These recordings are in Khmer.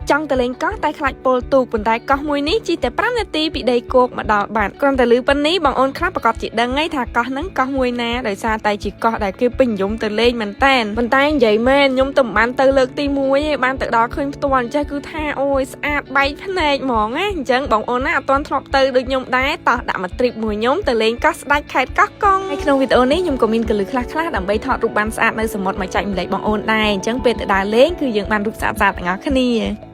ចង់ទៅលេងកោះតែខ្លាចពុលទូកប៉ុន្តែកោះមួយនេះជិះតែ5នាទីពីដីគោកមកដល់បាត់គ្រាន់តែឮប៉ុណ្នេះបងអូនខ្លះប្រកាសជាដឹងហើយថាកោះហ្នឹងកោះមួយណាដោយសារតែជាកោះដែលគេពេញនិយមទៅលេងមែនតែនប៉ុន្តែនិយាយមែនខ្ញុំទៅមិនបានទៅលើកទី1ទេបានទៅដល់ឃើញផ្ទាល់អញ្ចេះគឺថាអូយស្អាតបែកភ្នែកហ្មងណាអញ្ចឹងបងអូនណាអត់ទាន់ធ្លាប់ទៅដូចខ្ញុំដែរតោះដាក់មក trip មួយខ្ញុំទៅលេងកោះស្ដេចខេត្តកោះកុងហើយក្នុងវីដេអូនេះខ្ញុំក៏មានកលឹះខ្លះៗដើម្បីថតរូបបានស្អាតនៅសមុទ្រមកចែករំលែកបងអូនដែរអញ្ចឹងពេលទៅដើរលេងគឺយើងបានរូបស្អាតៗទាំងអស់គ្នា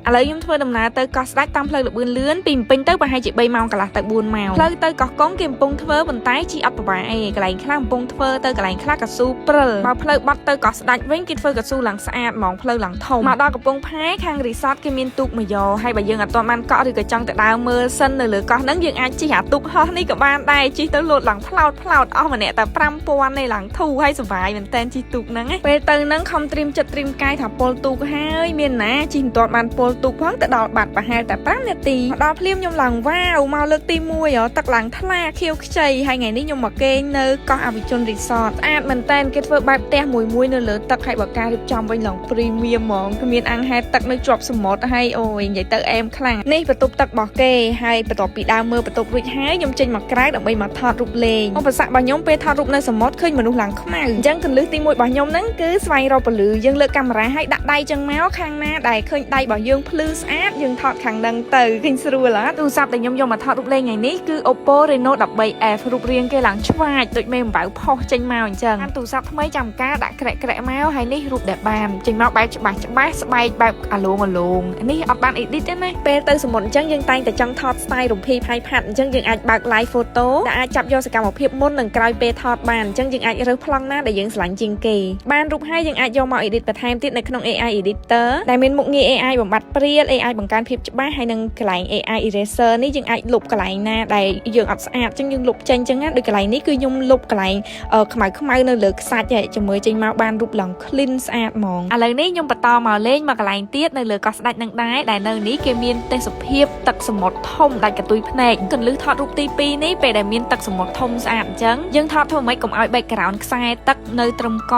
ឥឡូវខ្ញុំធ្វើដំណើរទៅកោះស្ដេចតាមផ្លូវលបឿនលឿនពីភ្នំពេញទៅប្រហែលជា3ម៉ោងកន្លះទៅ4ម៉ោងផ្លូវទៅកោះកុងគេកំពុងធ្វើប៉ុន្តែជិះអត់ប្រវាអីកន្លែងខ្លះកំពុងធ្វើទៅកន្លែងខ្លះកស៊ូព្រិលបើផ្លូវបាត់ទៅកោះស្ដេចវិញគេធ្វើកស៊ូឡើងស្អាតហ្មងផ្លូវឡើងធំមកដល់កំពង់ផែខាង resort គេមានទូកមួយយ៉ហើយបើយើងអត់ទាន់បានកក់ឬក៏ចង់ទៅដើរមើលសិននៅលើកោះហ្នឹងយើងអាចជិះអាទូកហោះនេះក៏បានដែរជិះទៅលោតឡើងផ្លោតផ្លោតអស់ម្នាក់តែ5000នេះឡើងធូរហើយសុបាយមែនតែនជិះទូកហ្នឹងពេលទៅហ្នឹងខំត្រៀមចិត្តត្រៀមកាយថាពុលទូកហើយមានណាជិះមិនទាន់បានពុលទូកផងទៅដល់បាត់ប្រហែលតែ5នាទីមកដល់ភ្លាមខ្ញុំឡើងវ៉ាវមកលើកទី1ហ៎ទឹកឡើងថ្លាខៀវខ្ចីហើយថ្ងៃនេះខ្ញុំមកគេងនៅកោះអវិជនរីសតស្អាតមែនតែនគេធ្វើបែបផ្ទះមួយមួយនៅលើទឹកហើយបើការរៀបចំវិញឡើង premium ហ្មងគឺមានអាំងហែតទឹកនៅជាប់សមុទ្រហើយអូយនិយាយទៅអែមខ្លាំងនេះបន្ទប់ទឹករបស់គេហើយបន្ទាប់ពីដើមមើលបន្ទប់រួចហើយខ្ញុំចេញមកក្រៅដើម្បីមកថតរូបលេងឧបសគ្គរបស់ខ្ញុំពេលថតរូបនៅសមុទ្រឃើញមនុស្សឡើងខ្មៅអញ្ចឹងកលឹះទី1របស់ខ្ញុំហ្នឹងគឺស្វែងរកពន្លឺយើងលើកកាមេរ៉ាហើយដាក់ដៃចឹងមកខាងណាដែលឃើញដៃរបស់យើងភ្លឺស្អាតយើងថតខាងហ្នឹងទៅឃើញស្រួលហ៎ទូរស័ព្ទដែលខ្ញុំយកមកថតរូបលេងថ្ងៃនេះគឺ Oppo Reno 13F រូបរាងគេឡើងឆ្វាចដូចមេអំបៅផុសចេញមកអញ្ចឹងបានទូរស័ព្ទថ្មីចាំការដាក់ក្រាក់ក្រាក់មកហើយនេះរូបដែលបានចេញមកបែបច្បាស់ច្បាស់ស្បែកបែបអាលងអាលងនេះអត់បាន edit ទេណាពេលទៅសមុទ្រអញ្ចឹងយើងតែងតែចង់ថត style រំភីផាយផាត់អញ្ចឹងយើងអាចបើក live photo ដែលអាចចាប់យកសកម្មភាពមុននិងក្រោយពេលថតបានអញ្ចឹងយើងអាចរើសប្លង់ណាដែលយើងស្រឡាញ់ជាងគេបានរូបហើយយើងអាចយកមក edit បន្ថែមទៀតនៅក្នុង AI editor ដែលមានមុខងារ AI បំបត្តិព្រាល AI បង្កើនភាពច្បាស់ហើយនិងកន្លែង AI eraser នេះយើងអាចលុបកន្លែងណាដែលយើងអត់ស្អាតអញ្ចឹងយើងលុបចេញអញ្ចឹងណាដូចកន្លែងនេះគឺខ្ញុំលុបកន្លែងខ្មៅខ្មៅនៅលើខ្សាច់ចាំមើលចេញមកបានរូបឡើង clean ស្អាតហ្មងឥឡូវនេះខ្ញុំបន្តមកលេងមកកន្លែងទៀតនៅលើកោះស្ដេចនឹងដែរដែលនៅនេះគេមានទេសភាពទឹកសមុទ្រធំដាច់កន្ទុយភ្នែកកន្លឹះថតរូបទី2នេះពេលដែលមានទឹកសមុទ្រធំស្អាតអញ្ចឹងយើងថតធ្វើម៉េចកុំឲ្យ background ខ្សែទឹកនៅត្រឹមក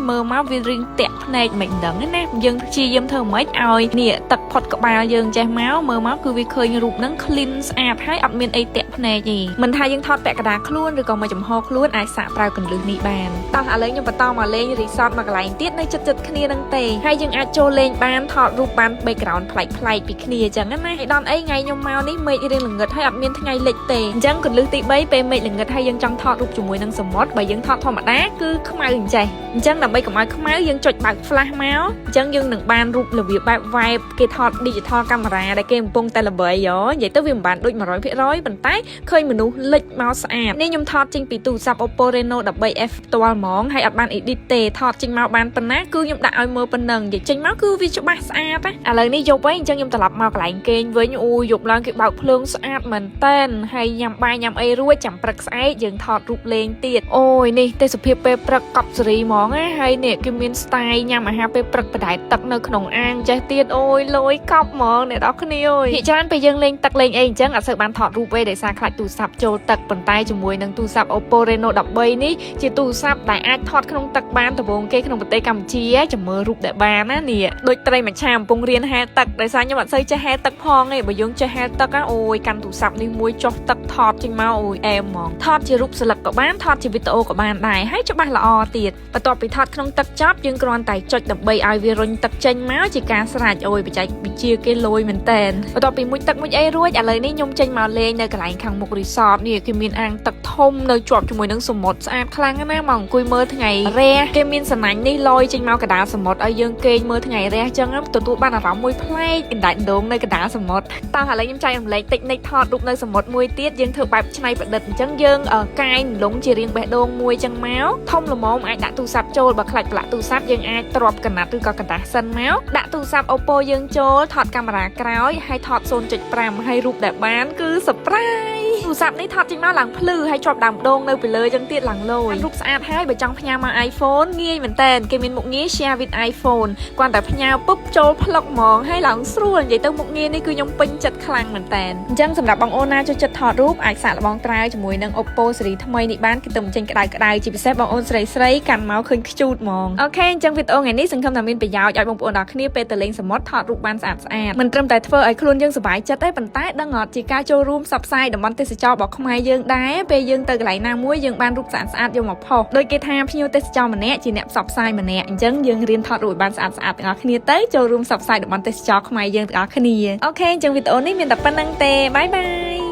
មើលមកវារៀងតាក់ភ្នែកមិនដឹងណាយើងព្យាយាមធ្វើម៉េចឲ្យនេះទឹកផុតក្បាលយើងចេះមកមើលមកគឺវាឃើញរូបហ្នឹង clean ស្អាតហើយអត់មានអីតាក់ភ្នែកទេមិនថាយើងថតពាក់កណ្ដាលខ្លួនឬក៏មកចំហខ្លួនអាចសាកប្រើកន្លឹះនេះបានតោះឥឡូវខ្ញុំបន្តមកលេង resort មកកន្លែងទៀតនៅចិត្តចិត្តគ្នានឹងទេហើយយើងអាចចូលលេងបានថតរូបបាន background ប្លែកប្លែកពីគ្នាអញ្ចឹងណាហើយដល់អីថ្ងៃខ្ញុំមកនេះមេឃរៀងល្ងឹតហើយអត់មានថ្ងៃលិចទេអញ្ចឹងកន្លឹះទី3ពេលមេឃល្ងឹតហើយយើងចង់ថតរូបជាមួយនឹងសមុទ្របើយើងថតធម្មតាគឺខ្មៅអញ្ចេះអញ្ចឹងដើម្បីកុំឲ្យខ្មៅយើងចុចបើក flash មកអញ្ចឹងយើងនឹងបានរូបរបៀបបែប vibe គេថត digital camera ដែលគេកំពុងតែល្បីហ៎និយាយទៅវាមិនបានដូច100%ប៉ុន្តែឃើញមនុស្សលិចមកស្អាតនេះខ្ញុំថតចេញពីទូរស័ព្ទ Oppo Reno 13F ផ្ទាល់ហ្មងហើយអត់បាន edit ទេថតចេញមកបានប៉ុណ្ណាគឺខ្ញុំដាក់ឲ្យមើលប៉ុណ្ណឹងនិយាយចេញមកគឺវាច្បាស់ស្អាតណាឥឡូវនេះយប់ហើយអញ្ចឹងខ្ញុំត្រឡប់មកកន្លែងគេងវិញអូយប់ឡើងគេបើកភ្លើងស្អាតមែនតែនហើយញ៉ាំបាយញ៉ាំអីរួចចាំព្រឹកស្អែកយើងថតរូបលេងទៀតអូយនេះទេសភាពពេលព្រឹកកប់សេរីហ្មងណាហើយនេះគេមាន style ញ៉ាំអាហារពេលព្រឹកបដែតទឹកនៅក្នុងអាងចេះទៀតអូយលយកប់ហ្មងអ្នកនរគ្នាអើយភាគច្រើនពេលយើងលេងទឹកលេងអីអញ្ចឹងអត់សូវបានថតរូបទេដោយសារខ្លាចទូរស័ព្ទចូលទឹកប៉ុន្តែជាមួយនឹងទូរស័ព្ទ Oppo Reno 13នេះជាទូរស័ព្ទដែលអាចថតក្នុងទឹកបានដំបូងគេក្នុងប្រទេសកម្ពុជាចាំមើលរូបដែលបានណានេះដូចត្រីមច្ឆាកំពុងរៀនហែលទឹកដោយសារខ្ញុំអត់សូវចេះហែលទឹកផងទេបើយើងចេះហែលទឹកអូយកាន់ទូរស័ព្ទនេះមួយចុះទឹកថតចេញមកអូយអែមហ្មងថតជារូបស្លឹកក៏បានថតជាវីដេអូក៏បានដែរហើយច្បាស់ល្អទៀតបន្ទាប់ពីថតក្នុងទឹកចប់យើងគ្រាន់តែចុចដើម្បីឲ្យវារុញទឹកចេញមកជាការស្រេចអូយបច្ចេកវិទ្យាគេលយមែនតែនបន្ទាប់ពីមុជទឹកមុជអីរួចឥឡូវនេះខ្ញុំចេញមកលេងនៅកន្លែងខាងមុខ resort នេះគេមានអាងទឹកធំនៅជាប់ជាមួយនឹងសមុទ្រស្អាតខ្លាំងណាស់មកអង្គុយមើលថ្ងៃរះគេមានសំណាញ់នេះលយចេញមកកណ្ដាលសមុទ្រឲ្យយើងគេងមើលថ្ងៃរះអញ្ចឹងទទួលបានអារម្មណ៍មួយប្លែកកណ្ដាច់ដងនៅកណ្ដាលសមុទ្រតោះឥឡូវខ្ញុំចែករំលែកតិចនិចថតរូបនៅសមុទ្រមួយទៀតយើងធ្វើបែបច្នៃប្រឌិតអញ្ចឹងយើងកាយលងជារៀងបេះដូងមួយអញ្ចឹងមកធំល្មមអាចដាក់ទូរស័ព្ទចូលបើខ្លាចប្រឡាក់ទូរស័ព្ទយើងអាចទ្រាប់កណាត់ឬក៏កដាស់សិនមកដាក់ទូរស័ព្ទ Oppo យើងចូលថតកាមេរ៉ាក្រោយហើយថត0.5ហើយរូបដែលបានគឺ surprise ទូរស័ព្ទនេះថតចេញមកឡើងភ្លឺហើយជាប់ដើមដូងនៅពីលើចឹងទៀតឡើងលយរូបស្អាតហើយបើចង់ផ្ញើមក iPhone ងាយមែនតើគេមានមុខងារ share with iPhone គ្រាន់តែផ្ញើពុបចូលផ្លុកហ្មងហើយឡើងស្រួលនិយាយទៅមុខងារនេះគឺខ្ញុំពេញចិត្តខ្លាំងមែនតើអញ្ចឹងសម្រាប់បងអូនណាចូលចិត្តថតរូបអាចសាកល្បងត្រាវជាមួយនឹង Oppo ស៊េរីថ្មីនេះបានគឺទៅបញ្ចេញក្តៅក្តៅជាពិសេសបងអូនស្រីស្រីកាន់មកឃើញខ្ជូតហ្មង OK អញ្ចឹងវីដេអូថ្ងៃនេះសង្ឃឹមថាមានប្រយោជន៍ឲ្យបងប្អូនដល់គ្នាពេលទៅលេងសមុទ្រថតរូបបានស្អាតស្អាតមិនត្រឹមតែធ្វើឲ្យខ្លួនយើងសប្បាយចិត្តទេប៉ុន្តែដឹងអត់ជាការចូលរួមផ្សព្វផ្សាយតំបន់ទេសចររបស់ខ្មែរយើងដែរពេលយើងទៅកន្លែងណាមួយយើងបានរូបស្អាតស្អាតយកមកផុសដោយគេថាភ្ញៀវទេសចរម្នាក់ជាអ្នកផ្សព្វផ្សាយម្នាក់អញ្ចឹងយើងរៀនថតរូបឲ្យបានស្អាតស្អាតទាំងអស់គ្នាទៅចូលរួមផ្សព្វផ្សាយតំបន់ទេសចរខ្មែរយើងទាំងអស់គ្នាOK អញ្ចឹងវីដេអូនេះមានតែប៉ុណ្ណឹងទេbye bye.